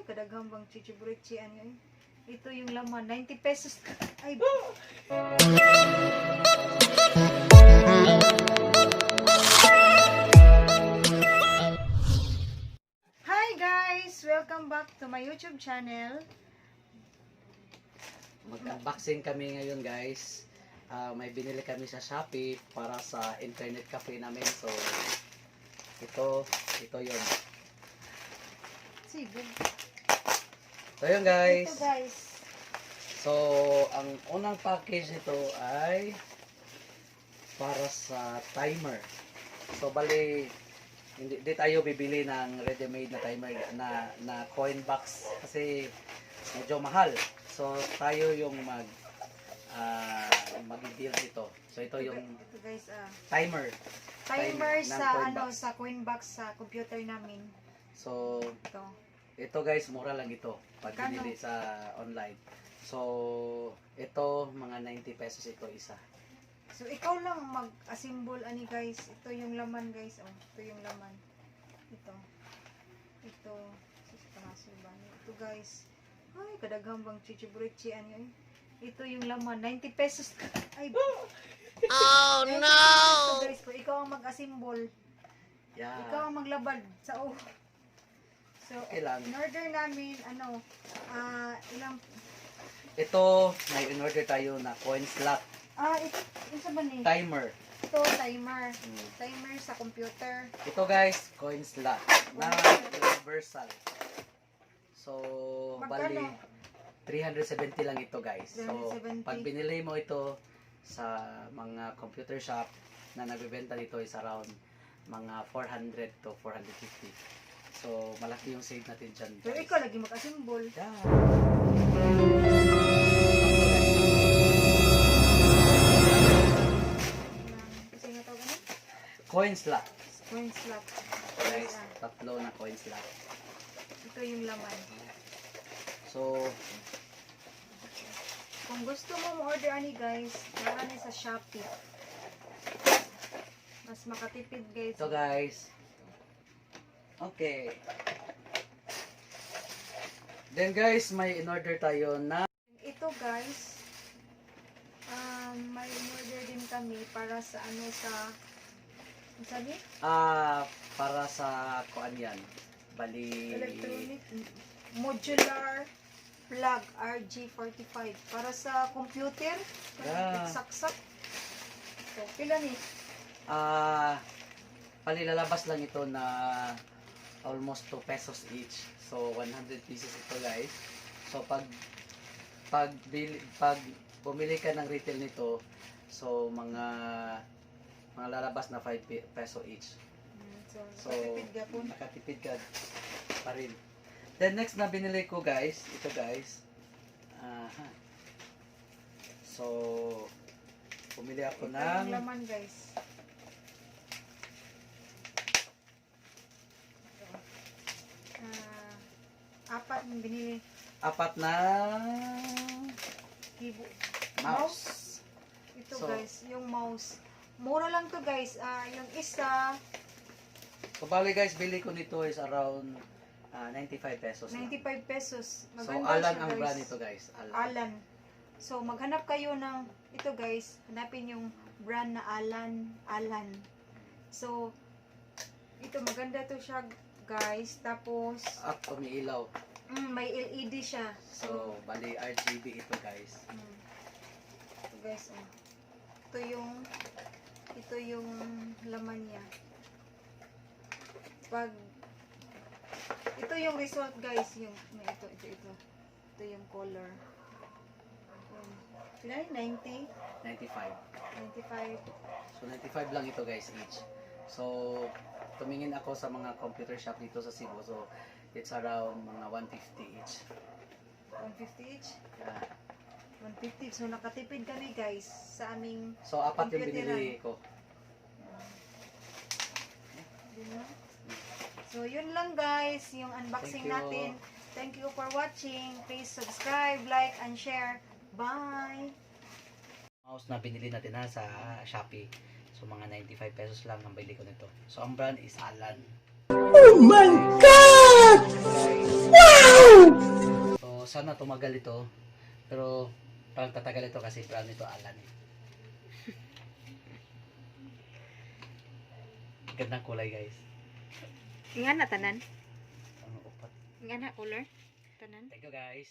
Kadaghang bang chichiburichi ano eh. Ito yung laman, 90 pesos. Ay, Hi guys! Welcome back to my YouTube channel. Mag-unboxing kami ngayon guys. May binili kami sa Shopee para sa internet cafe namin. So, ito yun. Sige. Ito yun guys. Ito guys. So, ang unang package nito ay para sa timer. So, bali, di tayo bibili ng ready-made na timer na coin box kasi medyo mahal. So, tayo yung mag-deal dito. So, ito yung Ito guys, timer. timer ng sa coin ano box. sa coin box sa computer namin. So, Ito. guys, mura lang ito pag Kano? binili sa online. So, ito, mga 90 pesos ito isa. So ikaw lang mag-assemble ani guys. Ito yung laman guys. Oh, ito yung laman. Ito. Ito. Ito guys. Ay, kadaghang bang chichiburichi ano eh. Ito yung laman, 90 pesos. Ay. Oh no! Ito guys, kung ikaw ang mag-assemble, Yeah. ikaw ang maglabad sa So, Okay lang. in-order namin ano, ilang Ito, may in-order tayo na coin slot ito ba ni? timer. Ito, timer. Hmm. Timer sa computer. Ito guys, coin slot na universal. So, bali Magkano? 370 lang ito guys. So, 370. pag binili mo ito sa mga computer shop na nagbebenta dito is around mga 400 to 450. So, malaki yung save natin dyan Pero guys. ikaw lagi mag-assemble. Yeah. Kasi nga tawag ano? Coin slot. Coin slot. Guys, Ayan. tatlo na coin slot. Ito yung laman. So, Kung gusto mo ma-order ani guys, marami sa Shopee. Mas makatipid guys. ito guys. Okay. Then guys, may in-order tayo na Ito guys, may in-order din kami para sa ano ano sabi? para sa kuan yan. Bali Electronic modular plug RG45 para sa computer. Yeah. Saksak. So, pila ni? palilalabas lang ito na almost 2 pesos each. So 100 pieces ito guys. So pag bumili ka ng retail nito, so mga lalabas na 5 peso each. So Makatipid ka po. nakatipid ka pa rin. Then next na binili ko guys, ito guys. So pumili ako Ito ng yung laman guys. Apat yung binili. apat na Kibo. mouse. Ito So, guys, yung mouse. Mura lang to guys. Yung isa, So bali guys, bili ko nito is around 95 pesos lang. 95 pesos. So Maganda Alan siya, ang guys. brand nito guys. Alan. Alan. So maghanap kayo ng, ito guys, hanapin yung brand na Alan. So, ito maganda to siya guys. Tapos, At umiilaw. may LED siya. So bali RGB ito guys. Ito guys, ito yung laman niya. Ito yung result guys, ito yung color. Pila ni? 90? 95. 95. So 95 lang ito guys each. So tumingin ako sa mga computer shop dito sa Cebu. So it's around mga 150 each. 150 each? Yeah. 150. So nakatipid kami guys sa aming So apat yung computeran. binili ko. Diba? So yun lang guys, yung unboxing Thank you. natin. Thank you for watching. Please subscribe, like, and share. Bye! Mouse na binili natin sa Shopee. So mga 95 pesos lang ang bili ko nito. So ang brand is Alan. Oh my God! Wow! sana tumagal ito. Pero parang tatagal ito kasi parang ito alan eh. Gandang kulay guys. Nga na tanan. Ano upat. Nga na color. Tanan. Thank you guys.